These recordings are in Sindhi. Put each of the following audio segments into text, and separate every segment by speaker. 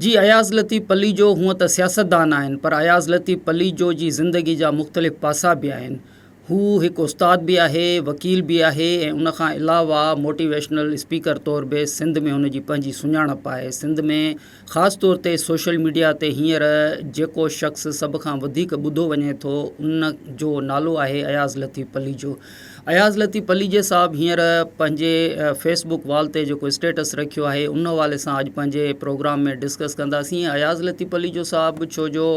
Speaker 1: جي اياز لطيف پليجو هونء ته سياستدان آهن پر اياز لطيف پليجو جي زندگي جا مختلف پاسا به آهن. هو هڪ استاد به آهي، وڪيل به آهي ۽ ان کان علاوه موٽيويشنل اسپيڪر طور به سنڌ ۾ هن جي پنهنجي سڃاڻپ آهي. سنڌ ۾ خاص طور تي سوشل ميڊيا تي هينئر جيڪو شخص سڀ کان وڌيڪ ٻڌو وڃي ٿو ان جو نالو آهي اياز لطيف پليجو. اياز لطيف پليجي صاحب هينئر پنهنجي فيس بڪ وال تي جيڪو اسٽيٽس رکيو آهي ان حوالي سان اڄ پنهنجي پروگرام ۾ ڊسڪس ڪنداسين. اياز لطيف پليجو صاحب ڇو جو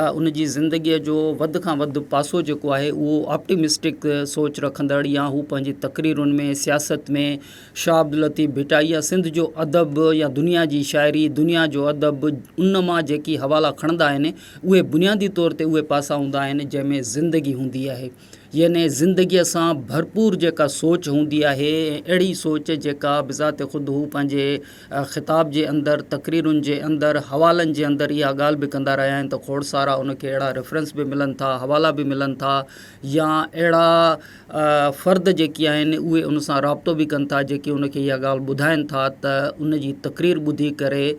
Speaker 1: ان جي زندگيء جو وڌ کان وڌ پاسو جيڪو آهي اهو آپٽيمسٽڪ سوچ رکندڙ يا هو پنهنجي تقريرن ۾ سياست ۾ شاهه عبداللطيف ڀٽائي يا سنڌ جو ادب يا دنيا جي شاعري دنيا جو ادب ان مان جيڪي حوالا کڻندا آهن اهي بنيادي طور تي اهي پاسا هوندا آهن جنهن ۾ زندگي هوندي آهي يعني زندگيء سان ڀرپور جيڪا سوچ هوندي آهي ۽ اهڙي سوچ جيڪا بذات خود هو پنهنجي خطاب جي اندر تقريرن جي اندر حوالن جي اندر اها ڳالهه به ڪندا رهيا آهن ته کوڙ سارا ان کي اهڙا ريفرنس به ملن ٿا حوالا به ملن ٿا يا اهڙا فرد جيڪي آهن اهي ان سان رابطو به ڪن ٿا جيڪي ان کي اها ڳالهه ٻڌائن ٿا ته ان جي تقرير ٻڌي ڪري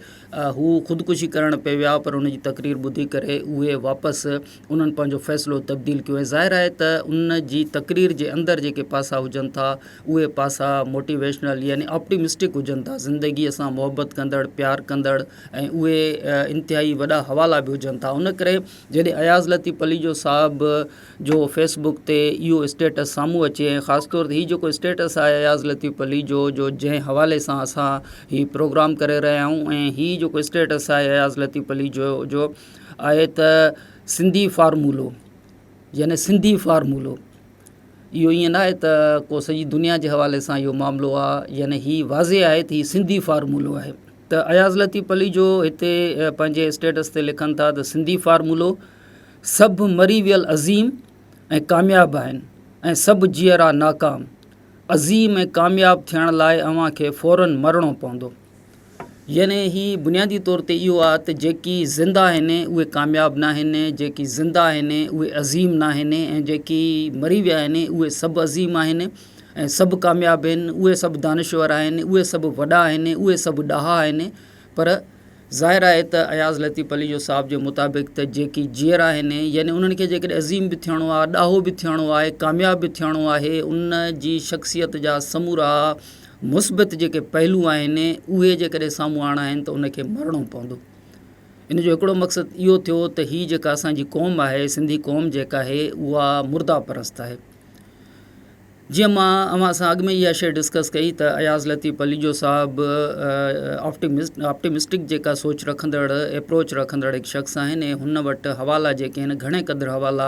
Speaker 1: هو خودڪشي ڪرڻ پئي ويا پر ان جي تقرير ٻڌي ڪري اهي واپس انهن پنهنجو فيصلو تبديل ڪيو ۽ ظاهر آهي ته ان جي تقرير جي اندر جيڪي پاسا هجن ٿا اهي پاسا موٽيويشنل يعني آپٽيمسٽڪ هجن ٿا زندگيء سان محبت ڪندڙ پيار ڪندڙ ۽ اهي انتهائي وڏا حوالا به هجن ٿا ان ڪري جڏهن اياز لطيف پليجو صاحب جو فيس بڪ تي اهو اسٽيٽس سامهون اچي ۽ خاص طور تي هي جيڪو اسٽيٽس آهي اياز لطيف پليجو جو جنهن حوالي سان اسان هي پروگرام ڪري رهيا آهيون ۽ هي جيڪو اسٽيٽس آهي اياز لطيف پليجو جو آهي ته سنڌي فارمولو يعني سنڌي فارمولو اهو ائين نه آهي ته ڪو سڄي دنيا جي حوالي سان اهو معاملو آهي يعني هي واضح آهي ته هي سنڌي فارمولو آهي ته اياز لطيف پليجو هتي پنهنجي اسٽيٽس تي لکن ٿا ته سنڌي فارمولو سڀ مري ويل عظيم ۽ ڪامياب آهن ۽ سڀ جيئرا ناڪام عظيم ۽ ڪامياب ٿيڻ لاء اوهان کي فورن مرڻو پوندو يعني هي بنيادي طور تي اهو آهي ته جيڪي زنده آهن اهي ڪامياب ناهن، جيڪي زنده آهن اهي عظيم ناهن ۽ جيڪي مري ويا آهن اهي سڀ عظيم آهن ۽ سڀ ڪامياب آهن، اهي سڀ دانشور آهن، اهي سڀ وڏا آهن، اهي سڀ ڏاها آهن پر ظاهر آهي ته اياز لطيف پليجو صاحب جي مطابق ته جيڪي جيئرا آهن يعني انهن کي جيڪڏهن عظيم به ٿيڻو آهي، ڏاهو به ٿيڻو آهي، ڪامياب به ٿيڻو آهي، ان جي شخصيت جا سمورا مثبت جيڪي پهلو آهن اهي جيڪڏهن سامهون آڻڻا آهن ته ان کي مرڻو پوندو. ان جو هڪڙو مقصد اهو ٿيو ته هي جيڪا اسان جي قوم آهي سنڌي قوم جيڪا آهي اها مرده پرست آهي. جيئن مان اوهان سان اڳ ۾ اها شيء ڊسڪس ڪئي ته اياز لطيف پليجو صاحب آپٽيمسٽڪ جيڪا سوچ رکندڙ ايپروچ رکندڙ هڪ شخص آهن ۽ هن وٽ حوالا جيڪي آهن گهڻي قدر حوالا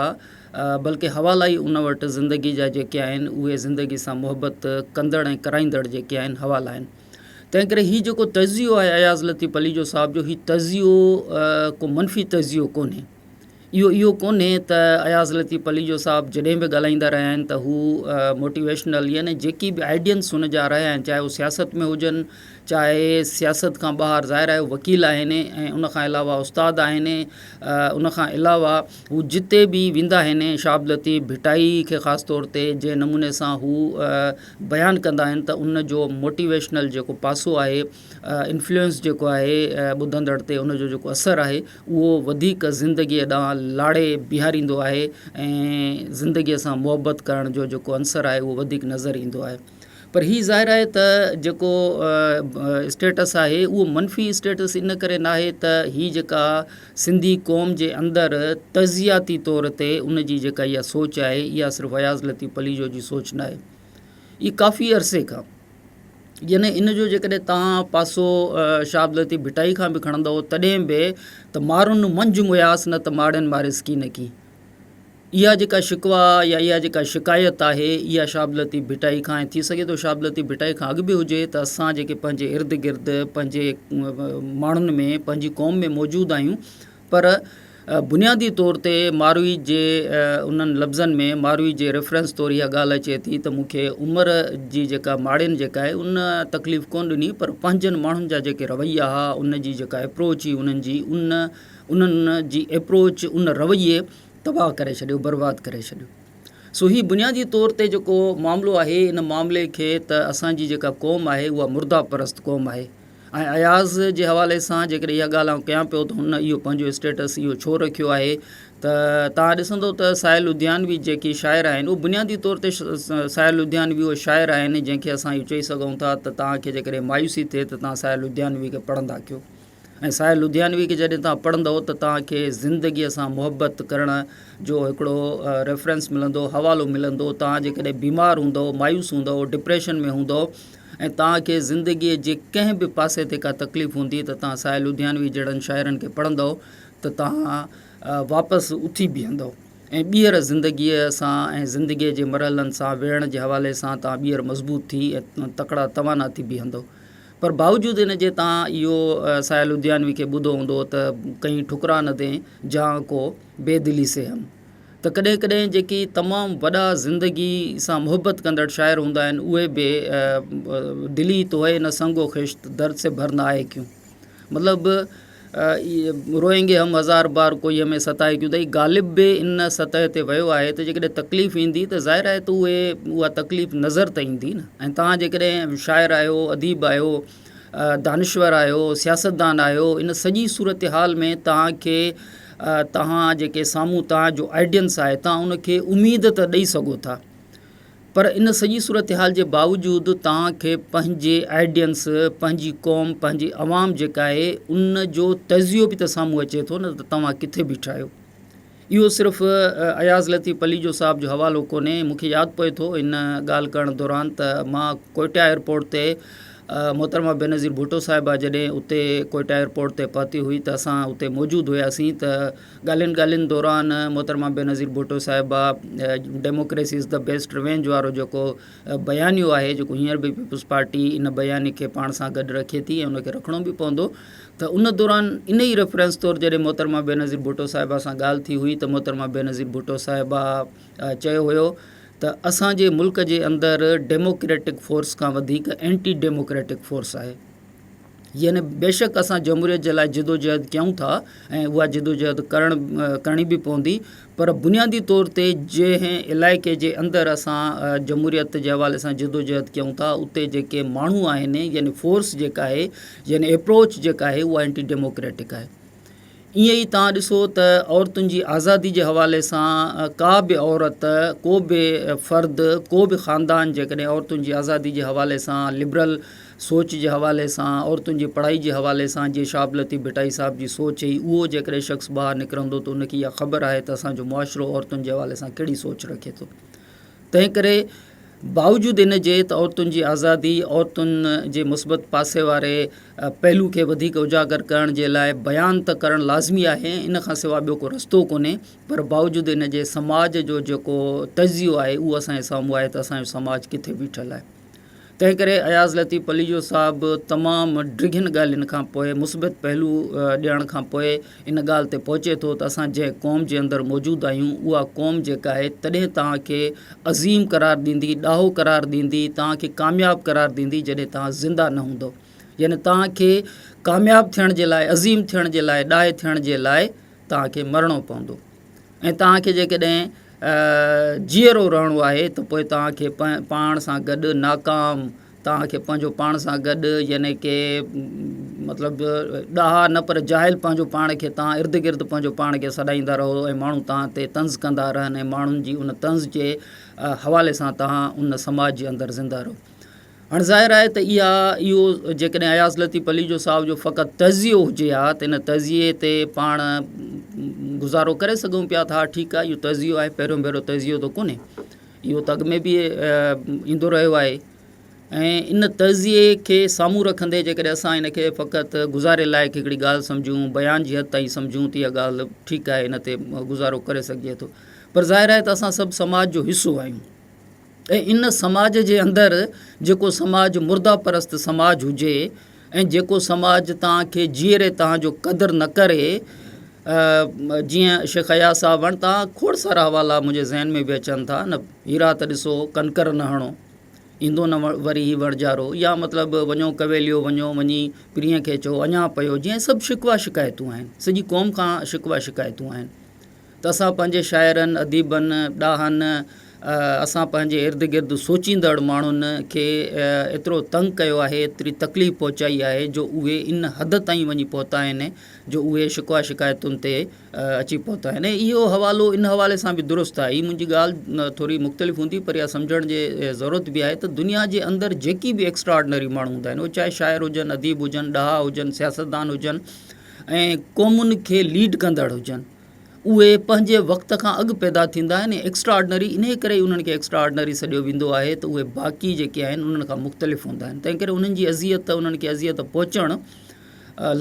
Speaker 1: بلڪه حوالا ئي ان وٽ زندگي جا جيڪي آهن اهي زندگي سان محبت ڪندڙ ۽ ڪرائيندڙ جيڪي آهن حوالا آهن تنهن ڪري هي جيڪو تجزيو آهي اياز لطيف پليجو صاحب جو هي تجزيو ڪو منفي تجزيو ڪونهي اهو اهو ڪونهي ته اياز لطيف پليجو صاحب جڏهن به ڳالهائيندا رهيا آهن ته هو موٽيويشنل يعني جيڪي به آئيڊينس هن جا رهيا آهن چاهي هو سياست ۾ هجن چاهي سياست کان ٻاهر ظاهر آهي وڪيل آهن ۽ ان کان علاوه استاد آهن ان کان علاوه هو جتي به ويندا آهن شاهه عبداللطيف ڀٽائي کي خاص طور تي جنهن نموني سان هو بيان ڪندا آهن ته ان جو موٽيويشنل جيڪو پاسو آهي انفلوئنس جيڪو آهي ٻڌندڙ تي ان جو جيڪو اثر آهي اهو وڌيڪ زندگيء ڏانهن لاڙي بيهاريندو آهي ۽ زندگيء سان محبت ڪرڻ جو جيڪو عنصر آهي اهو وڌيڪ نظر ايندو آهي پر هي ظاهر آهي ته جيڪو اسٽيٽس آهي اهو منفي اسٽيٽس ان ڪري ناهي ته هي جيڪا سنڌي قوم جي اندر تجزياتي طور تي ان جي جيڪا اها سوچ آهي اها صرف اياز لطيف پليجو جي سوچ ناهي اهي ڪافي عرصي کان يعني ان جو جيڪڏهن تان پاسو شاهه عبداللطيف ڀٽائي کان به کڻندو تڏهن به ته مارن منجهه مياس نه ته ماڙين ماريس ڪين ڪي اها جيڪا شڪوه يا اها جيڪا شڪايت آهي اها شاهه عبداللطيف ڀٽائي کان ۽ ٿي سگهي ٿو شاهه عبداللطيف ڀٽائي کان اڳ به هجي ته اسان جيڪي پنهنجي ارد گرد پنهنجي ماڻهن ۾ پنهنجي قوم ۾ موجود آهيون پر بنيادي طور تي ماروي جي انهن لفظن ۾ ماروي جي ريفرنس طور اها ڳالهه اچي ٿي ته مون کي عمر جي جيڪا ماڙين جيڪا آهي ان تڪليف ڪونه ڏني پر پنهنجن ماڻهن جا جيڪي رويا هئا ان جي جيڪا ايپروچ هئي انهن جي ان انهن جي ايپروچ ان رويي تباهه ڪري ڇڏيو برباد ڪري ڇڏيو سو هي بنيادي طور تي جيڪو معاملو آهي ان معاملي کي ته اسان جي جيڪا قوم آهي اها مرده پرست قوم آهي ۽ اياز جي حوالي سان جيڪڏهن اها ڳالهه آئون ڪيان پيو ته هن اهو پنهنجو اسٽيٽس اهو ڇو رکيو آهي ته توهان ڏسندو ته ساحل لڌيانوي جيڪي شاعر آهن اهو بنيادي طور تي ساحل لڌيانوي اهو شاعر آهن جنهن کي اسان اهو چئي سگهون ٿا ته توهان کي جيڪڏهن مايوسي ٿئي ته توهان ساحل لڌيانوي کي پڙهندا ڪيو ۽ ساحل لڌيانوي کي جڏهن توهان پڙهندو ته توهان کي زندگيء سان محبت ڪرڻ جو هڪڙو ريفرنس ملندو حوالو ملندو توهان جيڪڏهن بيمار هوندو مايوس هوندو ڊپريشن ۾ هوندو ۽ توهان کي زندگيء جي ڪنهن به پاسي تي ڪا تڪليف هوندي ته توهان ساحل لڌيانوي جهڙن شاعرن کي پڙهندؤ ته توهان واپس اٿي بيهندؤ ۽ ٻيهر زندگيء سان ۽ زندگيء جي مرحلن سان ويڙهڻ جي حوالي سان توهان ٻيهر مضبوط ٿي ۽ تڪڙا توانا ٿي بيهندؤ پر باوجود ان جي توهان اهو ساحل لڌيانوي کي ٻڌو هوندو ته ڪئين ٺڪرا نه دين جهان ڪو بي دلي سي هم. ته ڪڏهن ڪڏهن جيڪي تمام وڏا زندگي سان محبت ڪندڙ شاعر هوندا آهن اهي به دلي تو هي نه سنگ و خشت درد سي ڀر نه آئي ڪيون مطلب روئين گي هم هزار بار ڪوئي همين ستائي ڪيون ته هي غالب به ان سطح تي ويو آهي ته جيڪڏهن تڪليف ايندي ته ظاهر آهي ته اهي اها تڪليف نظر ته ايندي نه ۽ توهان جيڪڏهن شاعر آهيو اديب آهيو دانشور آهيو، سياستدان آهيو، ان سڄي صورتحال ۾ توهان کي توهان جيڪي سامهون توهان جو آڊينس آهي توهان ان کي اميد ته ڏئي سگهو ٿا پر ان سڄي صورتحال جي باوجود توهان کي پنهنجي آڊينس پنهنجي قوم پنهنجي عوام جيڪا آهي ان جو تجزيو به ته سامهون اچي ٿو نه ته توهان ڪٿي بيٺا آهيو. اهو صرف اياز لطيف پليجو صاحب جو حوالو ڪونهي، مون کي ياد پوي ٿو ان ڳالهه ڪرڻ دوران ته مان ڪوئٽا ايئرپورٽ تي محترمه بينظير ڀٽو صاحبه جڏهن اتي ڪوئٽا ايئرپورٽ تي پهتي هئي ته اسان اتي موجود هياسين ته ڳالهين ڳالهين دوران محترمه بينظير ڀٽو صاحبه democracy is the best revenge وارو جيڪو بيانيو آهي جيڪو هينئر به پيپلز پارٽي ان بياني کي پاڻ سان گڏ رکي ٿي ۽ ان کي رکڻو به پوندو ته ان دوران ان ئي ريفرنس طور جڏهن محترمه بينظير ڀٽو صاحبه سان ڳالهه ٿي هئي ته محترمه بينظير ڀٽو صاحبه چيو هيو ته اسان جي ملڪ جي اندر ڊيموڪريٽڪ فورس کان وڌيڪ اينٽي ڊيموڪريٽڪ فورس آهي يعني بيشڪ اسان جمهوريت جي لاء جدوجهد ڪيون ٿا ۽ اها جدوجهد ڪرڻ ڪرڻي به پوندي پر بنيادي طور تي جنهن علائقي جي اندر اسان جمهوريت جي حوالي سان جدوجهد ڪيون ٿا اتي جيڪي ماڻهو آهن يعني فورس جيڪا آهي يعني اپروچ جيڪا آهي اها اينٽي ڊيموڪريٽڪ آهي ائين ئي توهان ڏسو ته عورتن جي آزادي جي حوالي سان ڪا به عورت ڪو به فرد ڪو به خاندان جيڪڏهن عورتن جي آزادي جي حوالي سان لبرل سوچ جي حوالي سان عورتن جي پڙهائي جي حوالي سان جيئن شاهه عبداللطيف ڀٽائي صاحب جي سوچ هئي اهو جيڪڏهن شخص ٻاهر نڪرندو ته ان کي اها خبر آهي ته اسان جو معاشرو عورتن جي حوالي سان ڪهڙي سوچ رکي ٿو تنهن ڪري باوجود ان جي ته عورتن جي آزادي عورتن جي مثبت پاسي واري پهلو کي وڌيڪ اجاگر ڪرڻ جي لاء بيان ته ڪرڻ لازمي آهي ان کان سواء ٻيو ڪو رستو ڪونهي پر باوجود ان جي سماج جو جيڪو تجزيو آهي اهو اسان جي سامهون آهي ته اسان جو سماج ڪٿي بيٺل آهي تنهن ڪري اياز لطيف پليجو صاحب تمام ڊگهين ڳالهين کان پوء مثبت پهلو ڏيڻ کان پوء ان ڳالهه تي پهچي ٿو ته اسان جنهن قوم جي اندر موجود آهيون اها قوم جيڪا آهي تڏهن توهان کي عظيم قرار ڏيندي ڏاهو قرار ڏيندي توهان کي ڪامياب قرار ڏيندي جڏهن توهان زنده نه هوندؤ يعني توهان کي ڪامياب ٿيڻ جي لاء عظيم ٿيڻ جي لاء ڏاهي ٿيڻ جي لاء توهان کي مرڻو پوندو ۽ توهان کي جيڪڏهن جيئرو رهڻو آهي ته پوء توهان کي پاڻ سان گڏ ناڪام توهان کي پنهنجو پاڻ سان گڏ يعني ڪي مطلب ڏاها نه پر جاهل پنهنجو پاڻ کي توهان ارد گرد پنهنجو پاڻ کي سڏائيندا رهو ۽ ماڻهو توهان تي طنز ڪندا رهن ۽ ماڻهن جي ان طنز جي حوالي سان توهان ان سماج جي اندر زنده رهو هاڻ ظاهر آهي ته اها اهو جيڪڏهن اياز لطيف پليجو صاحب جو فقط تجزيو هجي ها ته ان تجزيي تي پاڻ گذارو ڪري سگهون پيا ته ها ٺيڪ آهي اهو تجزيو آهي پهريون ڀيرو تجزيو ته ڪونهي اهو ته اڳ ۾ به ايندو رهيو آهي ۽ ان تجزيي کي سامهون رکندي جيڪڏهن اسان ان کي فقط گذاري لائق هڪڙي ڳالهه سمجهون بيان جي حد تائين سمجهون ته اها ڳالهه ٺيڪ آهي ان تي گذارو ڪري سگهجي ٿو پر ظاهر آهي ته اسان سڀ سماج جو حصو آهيون ۽ ان سماج جي اندر جيڪو سماج مرده پرست سماج هجي ۽ جيڪو سماج توهان کي جيئري توهان جو قدر نه ڪري جيئن شيخ اياز صاحب وٽ توهان کوڙ سارا حوالا منهنجي ذهن ۾ به اچن ٿا نه هيرا ته ڏسو ڪنڪر نه هڻو ايندو نه وري هي وڻجارو يا مطلب وڃو ڪويليو وڃو وڃي پرينء کي چئو اڃا پيو جيئن سڀ شڪوا شڪايتون آهن سڄي قوم کان شڪوا شڪايتون آهن ته اسان پنهنجي شاعرن، اديبن، ڏاهن، اسان پنهنجي ارد گرد سوچيندڙ ماڻهن کي ايترو تنگ ڪيو آهي، ايتري تڪليف پهچائي آهي جو اهي ان حد تائين وڃي پهتا آهن جو اهي شڪوه شڪايتن تي اچي پهتا آهن ۽ اهو حوالو ان حوالي سان به درست آهي. هي منهنجي ڳالهه ٿوري مختلف هوندي پر اها سمجهڻ جي ضرورت به آهي ته دنيا جي اندر جيڪي به ايڪسٽرا آرڊنري ماڻهو هوندا آهن اهي چاهي شاعر هجن، اديب هجن، ڏاها هجن، سياستدان هجن ۽ قومن کي ليڊ ڪندڙ هجن. اهي پنهنجي وقت کان اڳ پيدا ٿيندا آهن ۽ ايڪسٽرا آرڊنري انهيء ڪري ئي انهن کي ايڪسٽرا آرڊنري سڏيو ويندو آهي ته اهي باقي جيڪي آهن انهن کان مختلف هوندا آهن تنهن ڪري انهن جي اذيت انهن کي اذيت پهچڻ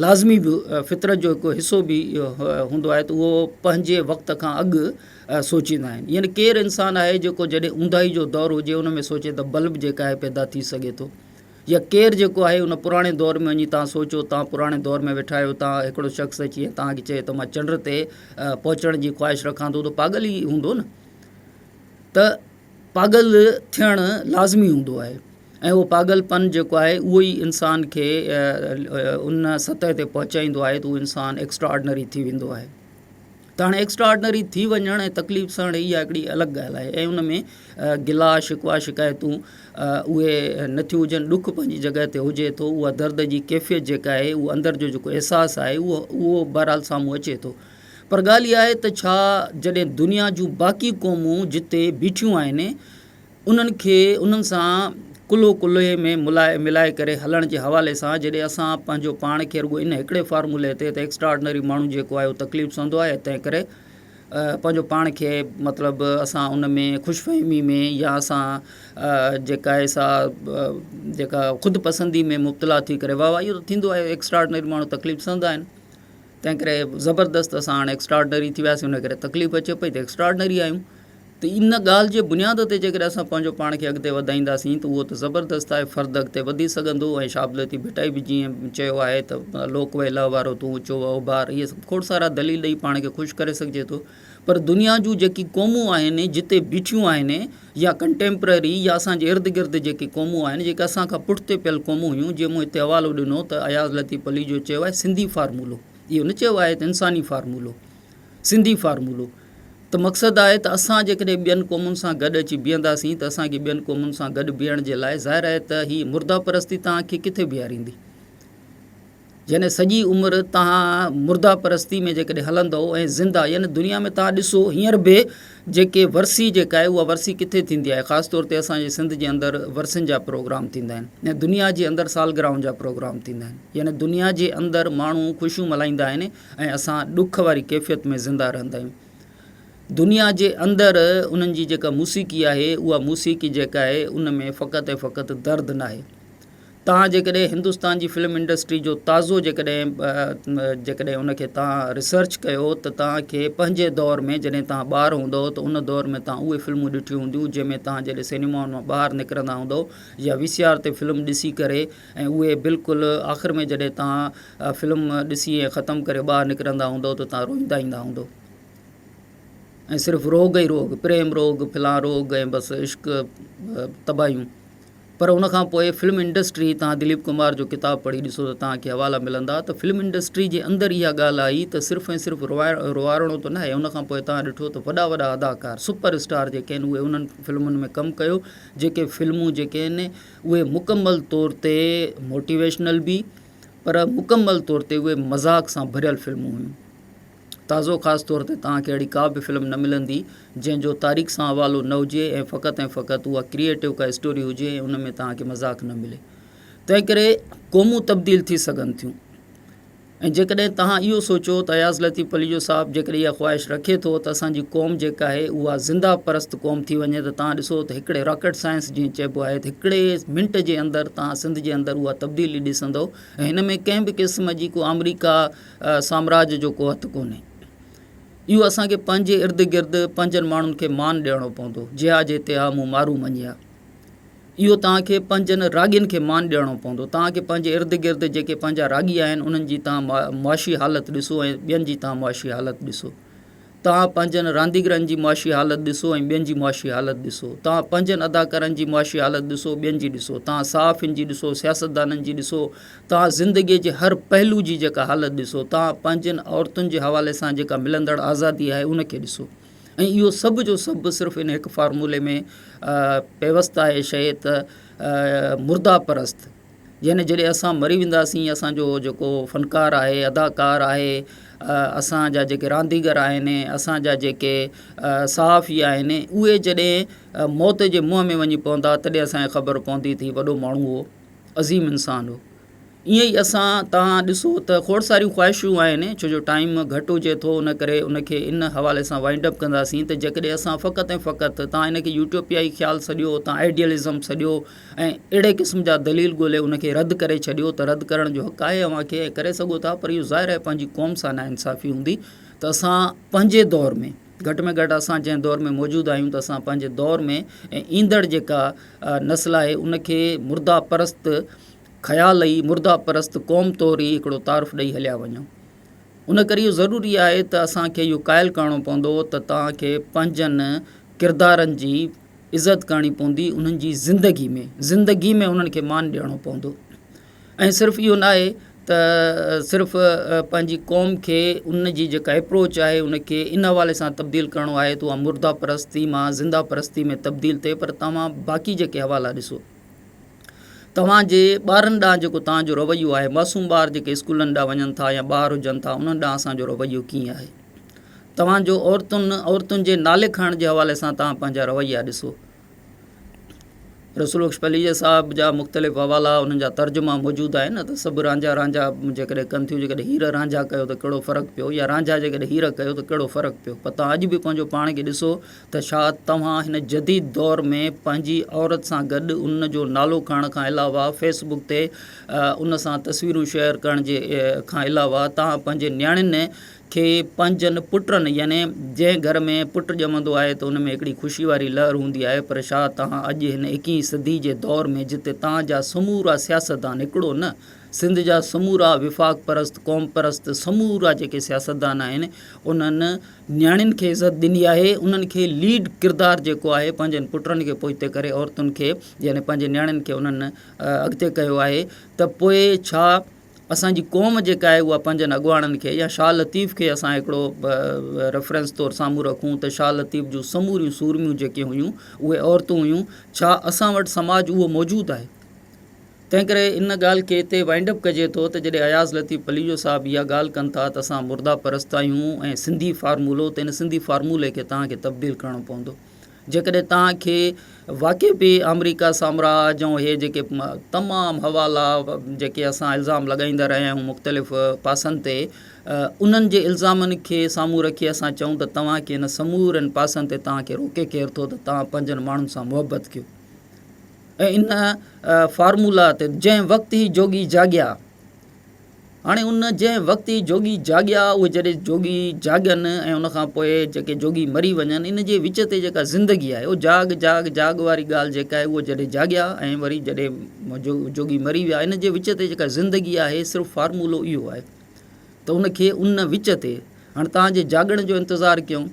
Speaker 1: لازمي به فطرت جو هڪ حصو به هوندو آهي ته اهو پنهنجي وقت کان اڳ سوچيندا آهن يعني ڪير انسان آهي جيڪو جڏهن اونداهي جو دور هجي ان ۾ سوچي ته بلب جيڪا آهي پيدا ٿي سگهي ٿو يا ڪير جيڪو آهي ان پراڻي دور ۾ وڃي توهان سوچو توهان پراڻي دور ۾ ويٺا آهيو توهان هڪڙو شخص اچي ۽ توهان کي چئي ته مان چنڊ تي پهچڻ جي خواهش رکان ٿو ته پاڳل ئي هوندو نه ته پاڳل ٿيڻ لازمي هوندو آهي ۽ اهو پاڳل پن جيڪو آهي اهو ئي انسان کي ان سطح تي پهچائيندو آهي ته اهو انسان ايڪسٽرا آرڊنري ٿي ويندو آهي ته هاڻي ايڪسٽرا آرڊنري ٿي وڃڻ ۽ تڪليف سهڻ اها هڪڙي الڳ ڳالهه آهي ۽ ان ۾ گلا شڪوا شڪايتون اهي نٿيون هجن ڏک پنهنجي جڳهه تي هجي ٿو اها درد جي ڪيفيت جيڪا آهي اهو اندر جو جيڪو احساس آهي اهو اهو بهرحال سامهون اچي ٿو پر ڳالهه اها آهي ته ڇا جڏهن دنيا جون باقي قومون جتي بيٺيون آهن انهن کي انهن سان ڪلهو ڪلهي ۾ ملائي ملائي ڪري هلڻ جي حوالي سان جڏهن اسان پنهنجو پاڻ کي رڳو ان هڪڙي فارمولي تي ته ايڪسٽرا آرڊنري ماڻهو جيڪو آهي اهو تڪليف سهندو آهي تنهن ڪري پنهنجو پاڻ کي مطلب اسان ان ۾ خوش فهمي ۾ يا اسان جيڪا آهي سا جيڪا خود پسندي ۾ مبتلا ٿي ڪري واهه واهه اهو ته ٿيندو آهي ايڪسٽرا آرڊنري ماڻهو تڪليف سهندا آهن تنهن ڪري زبردست اسان هاڻي ايڪسٽرا آرڊنري ٿي وياسين ان ڪري تڪليف اچي پئي ته ايڪسٽرا آرڊنري آهيون ته ان ڳالهه جي بنياد تي جيڪڏهن اسان پنهنجو پاڻ کي اڳتي وڌائينداسين ته اهو ته زبردست آهي فرد اڳتي وڌي سگهندو ۽ شاهه عبداللطيف ڀٽائي به جيئن چيو آهي ته لوڪ وي لهه وارو تون اچو وهو بار اهي سڀ کوڙ سارا دليل ڏئي پاڻ کي خوش ڪري سگهجي ٿو پر دنيا جون جيڪي قومون آهن جتي بيٺيون آهن يا ڪنٽيمپرري يا اسان جي ارد گرد جيڪي قومون آهن جيڪي اسان کان پٺتي پيل قومون هيون جيئن مون هتي حوالو ڏنو ته اياز لطيف پليجو چيو آهي سنڌي فارمولو اهو نه چيو آهي ته انساني فارمولو سنڌي فارمولو ته مقصد آهي ته اسان جيڪڏهن ٻين قومن سان گڏ اچي بيهنداسين ته اسان کي ٻين قومن سان گڏ بيهڻ جي لاء ظاهر آهي ته هي مرده پرستي توهان کي ڪٿي بيهاريندي يعني سڄي عمر توهان مرده پرستي ۾ جيڪڏهن هلندؤ ۽ زنده يعني دنيا ۾ توهان ڏسو هينئر به جيڪي ورسي جيڪا آهي اها ورسي ڪٿي ٿيندي آهي خاص طور تي اسان جي سنڌ جي اندر ورسين جا پروگرام ٿيندا آهن ۽ دنيا جي اندر سالگراهن جا پروگرام ٿيندا آهن يعني دنيا جي اندر ماڻهو خوشيون ملهائيندا آهن ۽ اسان ڏک واري ڪيفيت ۾ زنده رهندا آهيون. دنيا جي اندر انهن جي جيڪا موسيقي آهي اها موسيقي جيڪا آهي ان ۾ فقط ۽ فقط درد ناهي. توهان جيڪڏهن هندستان جي فلم انڊسٽري جو تازو جيڪڏهن جيڪڏهن ان کي توهان ريسرچ ڪيو ته توهان کي پنهنجي دور ۾ جڏهن توهان ٻار هوندؤ ته ان دور ۾ توهان اهي فلمون ڏٺيون هونديون جنهن ۾ توهان جڏهن سئنيمائن مان ٻاهر نڪرندا هوندؤ يا وي سي آر تي فلم ڏسي ڪري ۽ اهي بلڪل آخر ۾ جڏهن توهان فلم ڏسي ۽ ختم ڪري ٻاهر نڪرندا هوندؤ ته توهان روئيندا ايندا هوندؤ ۽ صرف روڳ ئي روڳ پريم روڳ فلان روڳ ۽ بس عشق تباهيون پر ان کان پوء فلم انڊسٽري توهان دليپ ڪمار جو ڪتاب پڙهي ڏسو ته توهان کي حوالا ملندا ته فلم انڊسٽري جي اندر اها ڳالهه آئي ته صرف ۽ صرف روئارڻو ته ناهي ان کان پوء توهان ڏٺو ته وڏا وڏا اداڪار سپر اسٽار جيڪي آهن اهي انهن فلمن ۾ ڪم ڪيو جيڪي فلمون جيڪي آهن اهي مڪمل طور تي موٽيويشنل به پر مڪمل طور تي اهي مذاق سان ڀريل فلمون هيون. تازو خاص طور تي توهان کي اهڙي ڪا به فلم نه ملندي جنهن جو تاريخ سان حوالو نه هجي ۽ فقط ۽ فقط اها ڪريئيٽو ڪا اسٽوري هجي ۽ ان ۾ توهان کي مذاق نه ملي. تنهنڪري قومون تبديل ٿي سگهن ٿيون. ۽ جيڪڏهن توهان اهو سوچو ته اياز لطيف پليجو صاحب جيڪڏهن اها خواهش رکي ٿو ته اسان جي قوم جيڪا آهي اها زنده پرست قوم ٿي وڃي ته توهان ڏسو ته هڪڙي راڪيٽ سائنس جيئن چئبو آهي ته هڪڙي منٽ جي اندر توهان سنڌ جي اندر اها تبديلي ڏسندو ۽ هن ۾ ڪنهن به قسم جي ڪو آمريڪا سامراج جو ڪو هٿ ڪونهي اهو اسان کي پنهنجي ارد گرد پنهنجن ماڻهن کي مان ڏيڻو پوندو جيها جي تيها مون مارو مڃيا اهو توهان کي پنهنجن راڳين کي مان ڏيڻو پوندو. توهان کي پنهنجي ارد گرد جيڪي پنهنجا راڳي آهن انهن جي توهان معاشي حالت ڏسو ۽ ٻين جي توهان معاشي حالت ڏسو. توهان پنهنجن رانديگرن جي معاشي حالت ڏسو ۽ ٻين جي معاشي حالت ڏسو. توهان پنهنجن اداڪارن جي معاشي حالت ڏسو ٻين جي ڏسو. توهان صحافين جي ڏسو، سياستدانن جي ڏسو. توهان زندگيء جي هر پهلو جي جيڪا حالت ڏسو. توهان پنهنجين عورتن جي حوالي سان جيڪا ملندڙ آزادي آهي ان کي ڏسو. ۽ اهو سڀ جو سڀ صرف ان هڪ فارمولي ۾ پيوست آهي شيء ته مرده پرست يعني جڏهن اسان مري وينداسين اسان جو جيڪو فنڪار آهي اداڪار آهي اسان جا جيڪي رانديگر آهن اسان جا جيڪي صحافي آهن اهي جڏهن موت جي منهن ۾ وڃي پوندا تڏهن اسان کي خبر پوندي ته هي وڏو ماڻهو هو عظيم انسان هو ائين ئي اسان توهان ڏسو ته کوڙ ساريون خواهشون آهن ڇو جو ٽائيم گهٽ هجي ٿو ان ڪري ان کي ان حوالي سان وائنڊ اپ ڪنداسين ته جيڪڏهن اسان فقط ۽ فقط توهان ان کي يوٽوپيائي خيال سڏيو توهان آئيڊيلزم سڏيو ۽ اهڙي قسم جا دليل ڳولي ان کي رد ڪري ڇڏيو ته رد ڪرڻ جو حق آهي اوهان کي ۽ ڪري سگهو ٿا پر اهو ظاهر آهي پنهنجي قوم سان ناانصافي هوندي ته اسان پنهنجي دور ۾ گهٽ ۾ گهٽ اسان جنهن دور ۾ موجود آهيون ته اسان پنهنجي دور ۾ ۽ ايندڙ جيڪا نسل آهي ان کي مرده پرست خيال ئي مرده پرست قوم طور ئي هڪڙو تعارف ڏئي هليا وڃون. ان ڪري اهو ضروري آهي ته اسان کي اهو قائل ڪرڻو پوندو ته توهان کي پنهنجن ڪردارن جي عزت ڪرڻي پوندي، انهن جي زندگي ۾ زندگي ۾ انهن کي مان ڏيڻو پوندو ۽ صرف اهو ناهي ته صرف پنهنجي قوم کي ان جي جيڪا اپروچ آهي ان کي ان حوالي سان تبديل ڪرڻو آهي ته اها مرده پرستي مان زنده پرستي ۾ تبديل ٿئي پر توهان باقي جيڪي حوالا ڏسو توهان جي ٻارن ڏانهن جيڪو توهان جو رويو آهي معصوم ٻار جيڪي اسڪولن ڏانهن وڃن ٿا يا ٻار هجن ٿا انهن ڏانهن اسان جو رويو ڪيئن آهي توهان جو عورتن عورتن جي نالي کڻڻ جي حوالي سان توهان پنهنجا رويا ڏسو رسول بخش پليجي صاحب جا مختلف حوالا انهن جا ترجما موجود آهن نه ته سڀ رانجها رانجها جيڪڏهن ڪن ٿيون جيڪڏهن هير رانجها ڪيو ته ڪهڙو فرق پيو يا رانجها جيڪڏهن هير ڪيو ته ڪهڙو فرق پيو پر توهان اڄ به پنهنجو پاڻ کي ڏسو ته ڇا توهان هن جديد دور ۾ پنهنجي عورت سان گڏ ان جو نالو کڻڻ کان علاوه فيس بڪ تي ان سان تصويرون شيئر ڪرڻ جي کان علاوه توهان پنهنجي نياڻين کي پنهنجن پٽن يعني جنهن گهر ۾ پٽ ڄمندو آهي ته ان ۾ هڪڙي خوشي واري لهر هوندي آهي پر ڇا توهان اڄ هن ايڪيهين صدي جي دور ۾ جتي توهان جا سمورا سياستدان هڪڙو نه سنڌ جا سمورا وفاق پرست قوم پرست سمورا جيڪي سياستدان آهن انهن نياڻين کي عزت ڏني آهي انهن کي ليڊ ڪردار جيڪو آهي پنهنجن پٽن کي پوئتي ڪري عورتن کي يعني پنهنجي نياڻين کي انهن اڳتي ڪيو آهي ته پوء ڇا اسان جي قوم جيڪا آهي اها پنهنجن اڳواڻن کي يا شاهه لطيف کي اسان هڪڙو ريفرنس طور سامهون رکون ته شاهه لطيف جون سموريون سورميون جيڪي هيون اهي عورتون هيون ڇا اسان وٽ سماج اهو موجود آهي تنهنڪري ان ڳالهه کي اتي وائنڊ اپ ڪجي ٿو ته جڏهن اياز لطيف پليجو صاحب اها ڳالهه ڪن ٿا ته اسان مرده پرست آهيون ۽ سنڌي فارمولو ته ان سنڌي فارمولي کي توهان کي تبديل ڪرڻو پوندو جيڪڏهن توهان کي واقعي به آمريڪا سامراج ۽ هي جيڪي تمام حوالا جيڪي اسان الزام لڳائيندا رهيا آهيون مختلف پاسن تي انهن جي الزامن کي سامهون رکي اسان چئون ته توهان کي ان سمورن پاسن تي توهان کي روڪي ڪير ٿو ته توهان پنهنجن ماڻهن سان محبت ڪيو ۽ ان فارمولا تي جنهن وقت هي جوڳي جاڳيا هاڻي ان جنهن وقت هي جوڳي جاڳيا اهي جڏهن جوڳي جاڳن ۽ ان کان پوء جيڪي جوڳي مري وڃن ان جي وچ تي جيڪا زندگي آهي اهو جاڳ جاڳ جاڳ واري ڳالهه جيڪا آهي اهو جڏهن جاڳيا ۽ وري جڏهن جوڳي مري ويا ان جي وچ تي جيڪا زندگي آهي صرف فارمولو اهو آهي ته ان کي ان وچ تي هاڻي توهان جي جاڳڻ جو انتظار ڪيون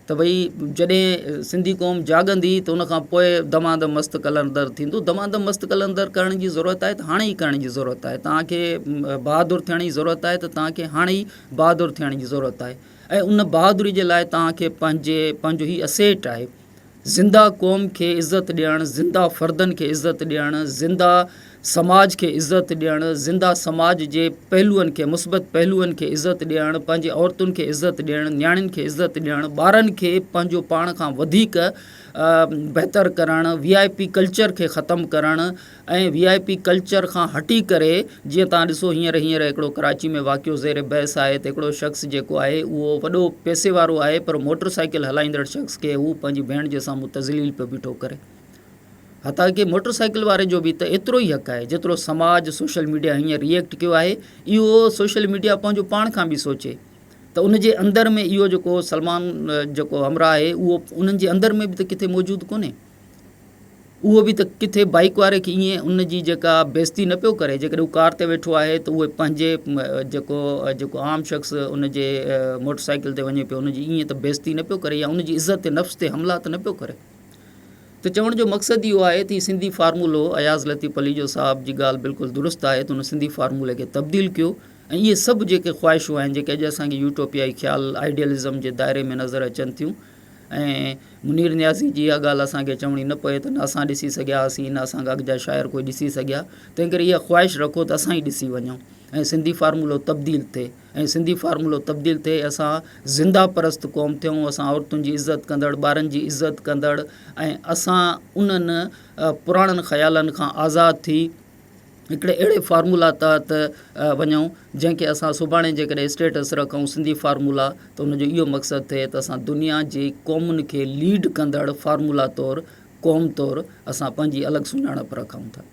Speaker 1: ته ڀئي جڏهن سنڌي قوم جاڳندي ته ان کان پوء دمادم مست قلندر ٿيندو دمادم مست قلندر ڪرڻ جي ضرورت آهي ته هاڻي ئي ڪرڻ جي ضرورت آهي توهان کي بهادر ٿيڻ جي ضرورت آهي ته توهان کي هاڻي ئي بهادر ٿيڻ جي ضرورت آهي ۽ ان بهادري جي لاء توهان کي پنهنجي پنهنجو هي اسيٽ آهي زنده قوم کي عزت ڏيڻ، زنده فردن کي عزت ڏيڻ، زنده سماج کي عزت ڏيڻ، زنده سماج جي پهلوئن کي مثبت پهلوئن کي عزت ڏيڻ، پنهنجي عورتن کي عزت ڏيڻ، نياڻين کي عزت ڏيڻ، ٻارن کي پنهنجو پاڻ کان وڌيڪ بهتر ڪرڻ، وي آء پي ڪلچر کي ختم ڪرڻ، ۽ وي آء پي ڪلچر کان هٽي ڪري جيئن توهان ڏسو هينئر هينئر هڪڙو ڪراچي ۾ واقعو زير بحث آهي ته هڪڙو شخص جيڪو آهي اهو وڏو پئسي وارو آهي پر موٽر سائيڪل هلائيندڙ شخص کي هو پنهنجي ڀيڻ جي سامهون تذليل پيو بيٺو ڪري حتيٰ ڪي موٽر سائيڪل واري جو به ته ايترو ئي حق آهي جيترو سماج سوشل ميڊيا هينئر ريئيڪٽ ڪيو آهي اهو سوشل ميڊيا پنهنجو پاڻ کان به سوچي ته ان جي اندر ۾ اهو جيڪو سلمان جيڪو همراهه آهي اهو انهن جي اندر ۾ به ته ڪٿي موجود ڪونهي اهو به ته ڪٿي بائيڪ واري کي ائين ان جي جيڪا بيعزتي نه پيو ڪري جيڪڏهن هو ڪار تي ويٺو آهي ته اهي پنهنجي جيڪو جيڪو عام شخص ان جي موٽر سائيڪل تي وڃي پيو ان جي ائين ته بيعزتي نه پيو ڪري يا ان جي عزت نفس تي حملا ته نه پيو ڪري ته چوڻ جو مقصد اهو آهي ته هي سنڌي فارمولو اياز لطيف پليجو صاحب جي ڳالهه بلڪل درست آهي ته ان سنڌي فارمولي کي تبديل ڪيو. ۽ اهي سڀ جيڪي خواهشون آهن جيڪي اڄ اسان کي يوٽوپيائي خيال آئيڊيلزم جي دائري ۾ نظر اچن ٿيون ۽ منير نيازي جي اها ڳالهه اسان کي چوڻي نه پئي ته نه اسان ڏسي سگهيا هئاسين نه اسان کان اڳ جا شاعر ڪوئي ڏسي سگهيا تنهن ڪري اها خواهش رکو ته اسان ئي ڏسي وڃون ۽ سنڌي فارمولو تبديل ٿئي ۽ سنڌي فارمولو تبديل ٿئي اسان زنده پرست قوم ٿيون اسان عورتن جي عزت ڪندڙ ٻارن جي عزت ڪندڙ ۽ اسان انهن پراڻن خيالن کان آزاد ٿي هڪڙي اهڙي فارمولا تحت وڃون جنهن کي اسان سڀاڻي جيڪڏهن اسٽيٽس رکون سنڌي فارمولا ته ان جو اهو مقصد ٿئي ته اسان دنيا جي قومن کي ليڊ ڪندڙ فارمولا طور قوم طور اسان پنهنجي الڳ سڃاڻپ رکون ٿا.